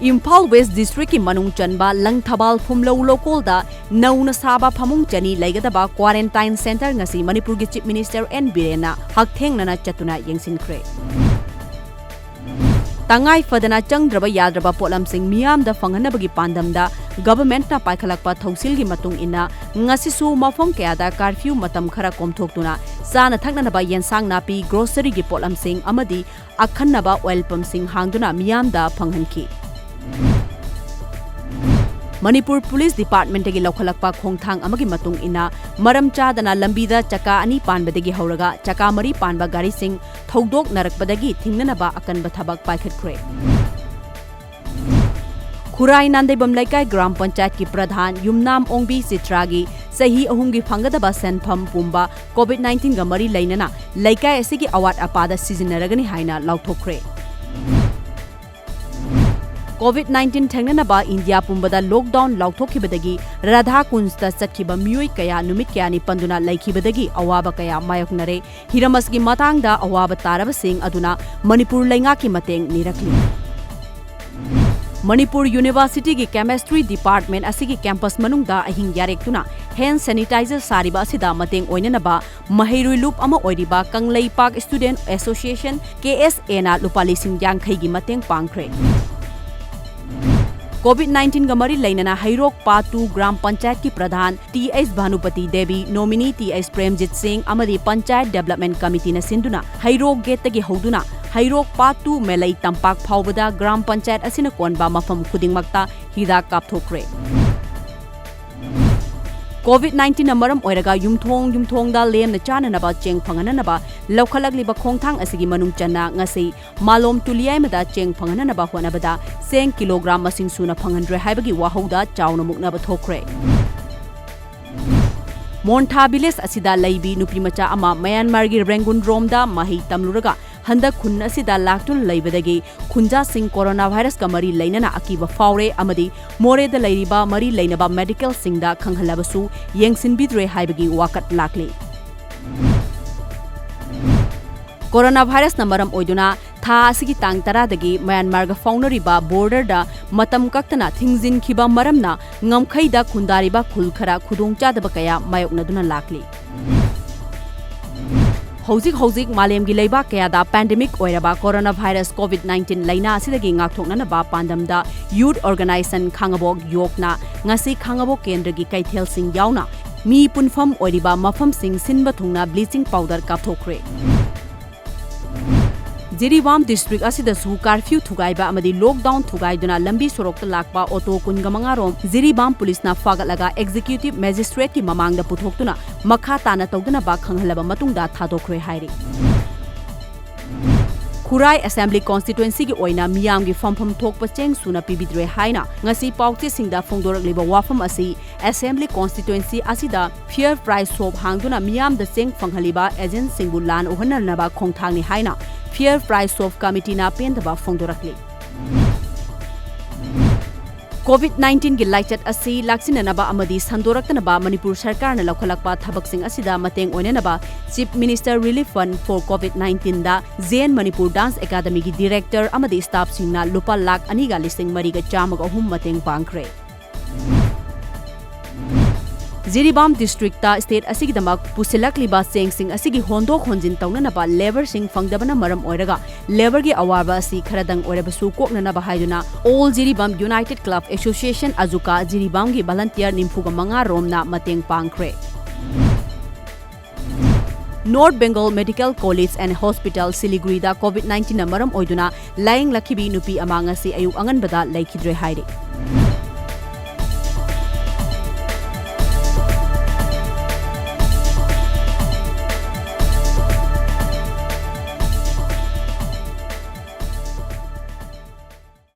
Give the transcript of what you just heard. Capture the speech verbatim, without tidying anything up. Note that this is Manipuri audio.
ꯏꯝꯐꯥꯜ ꯋꯦꯁ ꯗꯤꯁꯇ꯭ꯔꯤꯛꯀꯤ ꯃꯅꯨꯡ ꯆꯟꯕ ꯂꯪꯊꯕꯥꯜ ꯐꯨꯝꯂꯧ ꯂꯧꯀꯣꯜꯗ ꯅꯧꯅ ꯁꯥꯕ ꯐꯃꯨꯡ ꯆꯅꯤ ꯂꯩꯒꯗꯕ quarantine centre ꯉꯁꯤ ꯃꯅꯤꯄꯨꯔꯒꯤ Chief Minister N ꯕꯤꯔꯦꯟꯅ ꯍꯛꯊꯦꯡꯅꯅ ꯆꯠꯇꯨꯅ ꯌꯦꯡꯁꯤꯟꯈ꯭ꯔꯦ꯫ ꯇꯉꯥꯏ ꯐꯗꯅ ꯆꯪꯗ꯭ꯔꯕ ꯌꯥꯗ꯭ꯔꯕ ꯄꯣꯠꯂꯝꯁꯤꯡ ꯃꯤꯌꯥꯝꯗ ꯐꯪꯍꯟꯅꯕꯒꯤ ꯄꯥꯟꯗꯝꯗ governmentꯅ ꯄꯥꯏꯈꯠꯂꯛꯄ ꯊꯧꯁꯤꯜꯒꯤ ꯃꯇꯨꯡ ꯏꯟꯅ ꯉꯁꯤꯁꯨ ꯃꯐꯝ ꯀꯌꯥꯗ curfew ꯃꯇꯝ ꯈꯔ ꯀꯣꯝꯊꯣꯛꯇꯨꯅ ꯆꯥꯅ ꯊꯛꯅꯅꯕ ꯌꯦꯟꯁꯥꯡ ꯅꯥꯄꯤ, groceryꯒꯤ ꯄꯣꯠꯂꯝꯁꯤꯡ ꯑꯃꯗꯤ ꯑꯈꯟꯅꯕ oil pumpꯁꯤꯡ ꯍꯥꯡꯗꯨꯅ ꯃꯤꯌꯥꯝꯗ ꯐꯪꯍꯟꯈꯤ꯫ ꯃꯅꯤꯄꯨꯔ ꯄꯨꯂꯤꯁ ꯗꯤꯄꯥꯔꯠꯃꯦꯟꯠꯇꯒꯤ ꯂꯧꯈꯠꯂꯛꯄ ꯈꯣꯡꯊꯥꯡ ꯑꯃꯒꯤ ꯃꯇꯨꯡ ꯏꯟꯅ, ꯃꯔꯝ ꯆꯥꯗꯅ ꯂꯝꯕꯤꯗ ꯆꯀꯥ ꯑꯅꯤ ꯄꯥꯟꯕꯗꯒꯤ ꯍꯧꯔꯒ ꯆꯀꯥ ꯃꯔꯤ ꯄꯥꯟꯕ ꯒꯥꯔꯤꯁꯤꯡ ꯊꯧꯗꯣꯛꯅꯔꯛꯄꯗꯒꯤ ꯊꯤꯡꯅꯅꯕ ꯑꯀꯟꯕ ꯊꯕꯛ ꯄꯥꯏꯈꯠꯈ꯭ꯔꯦ꯫ ꯈꯨꯔꯥꯏ ꯅꯥꯟꯗꯩꯕꯝ ꯂꯩꯀꯥꯏ ꯒ꯭ꯔꯥꯝ ꯄꯟꯆꯥꯌꯠꯀꯤ ꯄ꯭ꯔꯙꯥꯟ ꯌꯨꯝꯅꯥꯝ ꯑꯣꯡꯕꯤ ꯆꯤꯇ꯭ꯔꯥꯒꯤ ꯆꯍꯤ ꯑꯍꯨꯝꯒꯤ ꯐꯪꯒꯗꯕ ꯁꯦꯟꯐꯝ ꯄꯨꯝꯕ COVID nineteenꯒ ꯃꯔꯤ ꯂꯩꯅꯅ ꯂꯩꯀꯥꯏ ꯑꯁꯤꯒꯤ ꯑꯋꯥꯠ ꯑꯄꯥꯗ ꯁꯤꯖꯤꯟꯅꯔꯒꯅꯤ ꯍꯥꯏꯅ ꯂꯥꯎꯊꯣꯛꯈ꯭ꯔꯦ꯫ COVID nineteen ꯊꯦꯡꯅꯅꯕ ꯏꯟꯗꯤꯌꯥ ꯄꯨꯝꯕꯗ lockdown ꯂꯥꯎꯊꯣꯛꯈꯤꯕꯗꯒꯤ ꯔꯥꯙꯥ ꯀꯨꯟꯖꯇ ꯆꯠꯈꯤꯕ ꯃꯤꯑꯣꯏ ꯀꯌꯥ ꯅꯨꯃꯤꯠ ꯀꯌꯥꯅꯤ ꯄꯟꯗꯨꯅ ꯂꯩꯈꯤꯕꯗꯒꯤ ꯑꯋꯥꯕ ꯀꯌꯥ ꯃꯥꯌꯣꯛꯅꯔꯦ꯫ ꯍꯤꯔꯝ ꯑꯁꯤꯒꯤ ꯃꯇꯥꯡꯗ ꯑꯋꯥꯕ ꯇꯥꯔꯕꯁꯤꯡ ꯑꯗꯨꯅ ꯃꯅꯤꯄꯨꯔ ꯂꯩꯉꯥꯛꯀꯤ ꯃꯇꯦꯡ ꯅꯤꯔꯛꯂꯤ꯫ ꯃꯅꯤꯄꯨꯔ ꯌꯨꯅꯤꯚꯔꯁꯤꯇꯤꯒꯤ chemistry department ꯑꯁꯤꯒꯤ campus ꯃꯅꯨꯡꯗ ꯑꯍꯤꯡ ꯌꯥꯔꯦꯛꯇꯨꯅ hand sanitizer ꯁꯥꯔꯤꯕ ꯑꯁꯤꯗ ꯃꯇꯦꯡ ꯑꯣꯏꯅꯅꯕ ꯃꯍꯩꯔꯣꯏ ꯂꯨꯞ ꯑꯃ ꯑꯣꯏꯔꯤꯕ ꯀꯪꯂꯩꯄꯥꯛ Student Association, KSAꯅ ꯂꯨꯄꯥ ꯂꯤꯁꯤꯡ ꯌꯥꯡꯈꯩꯒꯤ ꯃꯇꯦꯡ ꯄꯥꯡꯈ꯭ꯔꯦ꯫ COVID nineteenꯒ ꯃꯔꯤ ꯂꯩꯅꯅ ꯍꯩꯔꯣꯛ ꯄꯥꯠ two ꯒ꯭ꯔꯥꯝ ꯄꯟꯆꯥꯌꯠꯀꯤ pradhan T H Bhanupati Devi, nominee T H Premjit Singh ꯑꯃꯗꯤ ꯄꯟꯆꯥꯌꯠ development committeeꯅ ꯁꯤꯟꯗꯨꯅ ꯍꯩꯔꯣꯛ ꯒꯦꯠꯇꯒꯤ ꯍꯧꯗꯨꯅ ꯍꯩꯔꯣꯛ ꯄꯥꯠ two ꯃꯦꯂꯩ ꯇꯝꯄꯥꯛ ꯐꯥꯎꯕꯗ ꯒ꯭ꯔꯥꯝ ꯄꯟꯆꯥꯌꯠ ꯑꯁꯤꯅ ꯀꯣꯟꯕ ꯃꯐꯝ ꯈꯨꯗꯤꯡꯃꯛꯇ ꯍꯤꯗꯥꯛ ꯀꯥꯞꯊꯣꯛꯈ꯭ꯔꯦ꯫ COVID nineteenꯅ ꯃꯔꯝ ꯑꯣꯏꯔꯒ ꯌꯨꯝꯊꯣꯡ ꯌꯨꯝꯊꯣꯡꯗ ꯂꯦꯝꯅ ꯆꯥꯅꯅꯕ ꯆꯦꯡ ꯐꯪꯍꯟꯅꯅꯕ ꯂꯧꯈꯠꯂꯛꯂꯤꯕ ꯈꯣꯡꯊꯥꯡ ꯑꯁꯤꯒꯤ ꯃꯅꯨꯡ ꯆꯟꯅ ꯉꯁꯤ ꯃꯥꯂꯣꯝ ꯇꯨꯂꯤꯌꯥꯏꯃꯗ ꯆꯦꯡ ꯐꯪꯍꯟꯅꯅꯕ ꯍꯣꯠꯅꯕꯗ ꯆꯦꯡ ꯀꯤꯂꯣꯒ꯭ꯔꯥꯝ ꯃꯁꯤꯡ ꯁꯨꯅ ꯐꯪꯍꯟꯗ꯭ꯔꯦ ꯍꯥꯏꯕꯒꯤ ꯋꯥꯍꯧꯗ ꯆꯥꯎꯅ ꯃꯨꯛꯅꯕ ꯊꯣꯛꯈ꯭ꯔꯦ꯫ ꯃꯣꯟꯊꯥ village ꯑꯁꯤꯗ ꯂꯩꯕꯤ ꯅꯨꯄꯤꯃꯆꯥ ꯑꯃ ꯃ꯭ꯌꯥꯟꯃꯥꯔꯒꯤ ꯔꯦꯡꯒꯨꯟ ꯔꯣꯝꯗ ꯃꯍꯩ ꯇꯝꯂꯨꯔꯒ ꯍꯟꯗꯛ ꯈꯨꯟ ꯑꯁꯤꯗ ꯂꯥꯛꯇꯨꯅ ꯂꯩꯕꯗꯒꯤ ꯈꯨꯟꯖꯥꯁꯤꯡ coronavirusꯀ ꯃꯔꯤ ꯂꯩꯅꯅ ꯑꯀꯤꯕ ꯐꯥꯎꯔꯦ ꯑꯃꯗꯤ ꯃꯣꯔꯦꯗ ꯂꯩꯔꯤꯕ ꯃꯔꯤ ꯂꯩꯅꯕ medicalꯁꯤꯡꯗ ꯈꯪꯍꯜꯂꯕꯁꯨ ꯌꯦꯡꯁꯤꯟꯕꯤꯗ꯭ꯔꯦ ꯍꯥꯏꯕꯒꯤ ꯋꯥꯀꯠ ꯂꯥꯛꯂꯤ꯫ Coronavirusꯅ ꯃꯔꯝ ꯑꯣꯏꯗꯨꯅ ꯊꯥ ꯑꯁꯤꯒꯤ ꯇꯥꯡ ꯇꯔꯥꯗꯒꯤ ꯃ꯭ꯌꯥꯟꯃꯥꯔꯒ ꯐꯥꯎꯅꯔꯤꯕ borderꯗ ꯃꯇꯝ ꯀꯛꯇꯅ ꯊꯤꯡꯖꯤꯟꯈꯤꯕ ꯃꯔꯝꯅ ꯉꯝꯈꯩꯗ ꯈꯨꯟꯗꯥꯔꯤꯕ ꯈꯨꯜ ꯈꯔ ꯈꯨꯗꯣꯡꯆꯥꯗꯕ ꯀꯌꯥ ꯃꯥꯌꯣꯛꯅꯗꯨꯅ ꯂꯥꯛꯂꯤ꯫ ꯍꯧꯖꯤꯛ ꯍꯧꯖꯤꯛ ꯃꯥꯂꯦꯝꯒꯤ ꯂꯩꯕꯥꯛ ꯀꯌꯥꯗ pandemic ꯑꯣꯏꯔꯕ coronavirus COVID nineteen ꯂꯥꯏꯅꯥ ꯑꯁꯤꯗꯒꯤ ꯉꯥꯛꯊꯣꯛꯅꯅꯕ ꯄꯥꯟꯗꯝꯗ Youth Organization ꯈꯥꯉꯕꯣꯛ ꯌꯣꯛꯅ ꯉꯁꯤ ꯈꯥꯉꯕꯣꯛ ꯀꯦꯟꯗ꯭ꯔꯒꯤ ꯀꯩꯊꯦꯜꯁꯤꯡ ꯌꯥꯎꯅ ꯃꯤ ꯄꯨꯟꯐꯝ ꯑꯣꯏꯔꯤꯕ ꯃꯐꯝꯁꯤꯡ ꯁꯤꯟꯕ ꯊꯨꯡꯅ bleaching powder ꯀꯥꯞꯊꯣꯛꯈ꯭ꯔꯦ꯫ ꯖꯤꯔꯤꯕꯥꯝ district ꯑꯁꯤꯗꯁꯨ curfew ꯊꯨꯒꯥꯏꯕ ꯑꯃꯗꯤ lockdown ꯊꯨꯒꯥꯏꯗꯨꯅ ꯂꯝꯕꯤ ꯁꯣꯔꯣꯛꯇ ꯂꯥꯛꯄ auto ꯀꯨꯟꯒ ꯃꯉꯥ ꯔꯣꯝ ꯖꯤꯔꯤꯕꯥꯝ policeꯅ ꯐꯥꯒꯠꯂꯒ executive magistrateꯀꯤ ꯃꯃꯥꯡꯗ ꯄꯨꯊꯣꯛꯇꯨꯅ ꯃꯈꯥ ꯇꯥꯅ ꯇꯧꯗꯅꯕ ꯈꯪꯍꯜꯂꯕ ꯃꯇꯨꯡꯗ ꯊꯥꯗꯣꯛꯈ꯭ꯔꯦ ꯍꯥꯏꯔꯤ꯫ ꯈꯨꯔꯥꯏ Assembly Constituencyꯒꯤ ꯑꯣꯏꯅ ꯃꯤꯌꯥꯝꯒꯤ ꯐꯝꯐꯝ ꯊꯣꯛꯄ ꯆꯦꯡ ꯁꯨꯅ ꯄꯤꯕꯤꯗ꯭ꯔꯦ ꯍꯥꯏꯅ ꯉꯁꯤ ꯄꯥꯎꯆꯦꯁꯤꯡꯗ ꯐꯣꯡꯗꯣꯔꯛꯂꯤꯕ ꯋꯥꯐꯝ ꯑꯁꯤ Assembly Constituency ꯑꯁꯤꯗ Fair Price Shop ꯍꯥꯡꯗꯨꯅ ꯃꯤꯌꯥꯝꯗ ꯆꯦꯡ ꯐꯪꯍꯜꯂꯤꯕ agentꯁꯤꯡꯕꯨ ꯂꯥꯟ ꯎꯍꯟꯅꯅꯕ ꯈꯣꯡꯊꯥꯡꯅꯤ ꯍꯥꯏꯅ Fair Price Shop Committeeꯅ ꯄꯦꯟꯗꯕ ꯐꯣꯡꯗꯣꯔꯛꯂꯤ꯫ COVID nineteenꯒꯤ ꯂꯥꯏꯆꯠ ꯑꯁꯤ ꯂꯥꯛꯁꯤꯟꯅꯅꯕ ꯑꯃꯗꯤ ꯁꯟꯗꯣꯔꯛꯇꯅꯕ ꯃꯅꯤꯄꯨꯔ ꯁꯔꯀꯥꯔꯅ ꯂꯧꯈꯠꯂꯛꯄ ꯊꯕꯛꯁꯤꯡ ꯑꯁꯤꯗ ꯃꯇꯦꯡ ꯑꯣꯏꯅꯅꯕ Chief Minister Relief Fund for COVID nineteenꯗ Zen Manipur Dance Academyꯒꯤ director ꯑꯃꯗꯤ staffꯁꯤꯡꯅ ꯂꯨꯄꯥ ꯂꯥꯈ ꯑꯅꯤꯒ ꯂꯤꯁꯤꯡ ꯃꯔꯤꯒ ꯆꯥꯝꯃꯒ ꯑꯍꯨꯝ ꯃꯇꯦꯡ ꯄꯥꯡꯈ꯭ꯔꯦ꯫ ꯖꯤꯔꯤꯕꯥꯝ districtꯇ state ꯑꯁꯤꯒꯤꯗꯃꯛ ꯄꯨꯁꯤꯜꯂꯛꯂꯤꯕ ꯆꯦꯡꯁꯤꯡ ꯑꯁꯤꯒꯤ ꯍꯣꯟꯗꯣꯛ ꯍꯣꯟꯖꯤꯟ ꯇꯧꯅꯅꯕ labourꯁꯤꯡ ꯐꯪꯗꯕꯅ ꯃꯔꯝ ꯑꯣꯏꯔꯒ labourꯒꯤ ꯑꯋꯥꯕ ꯑꯁꯤ ꯈꯔꯗꯪ ꯑꯣꯏꯔꯕꯁꯨ ꯀꯣꯛꯅꯅꯕ ꯍꯥꯏꯗꯨꯅ All Jiribam United Club Association, AJUCA, ꯖꯤꯔꯤꯕꯥꯝꯒꯤ volunteer ꯅꯤꯐꯨꯒ ꯃꯉꯥ ꯔꯣꯝꯅ ꯃꯇꯦꯡ ꯄꯥꯡꯈ꯭ꯔꯦ꯫ North Bengal Medical College and Hospital, ꯁꯤꯂꯤꯒꯨꯔꯤꯗ COVID nineteenꯅ ꯃꯔꯝ ꯑꯣꯏꯗꯨꯅ ꯂꯥꯌꯦꯡꯂꯛꯈꯤꯕꯤ ꯅꯨꯄꯤ ꯑꯃ ꯉꯁꯤ ꯑꯌꯨꯛ ꯑꯉꯟꯕꯗ ꯂꯩꯈꯤꯗ꯭ꯔꯦ ꯍꯥꯏꯔꯤ꯫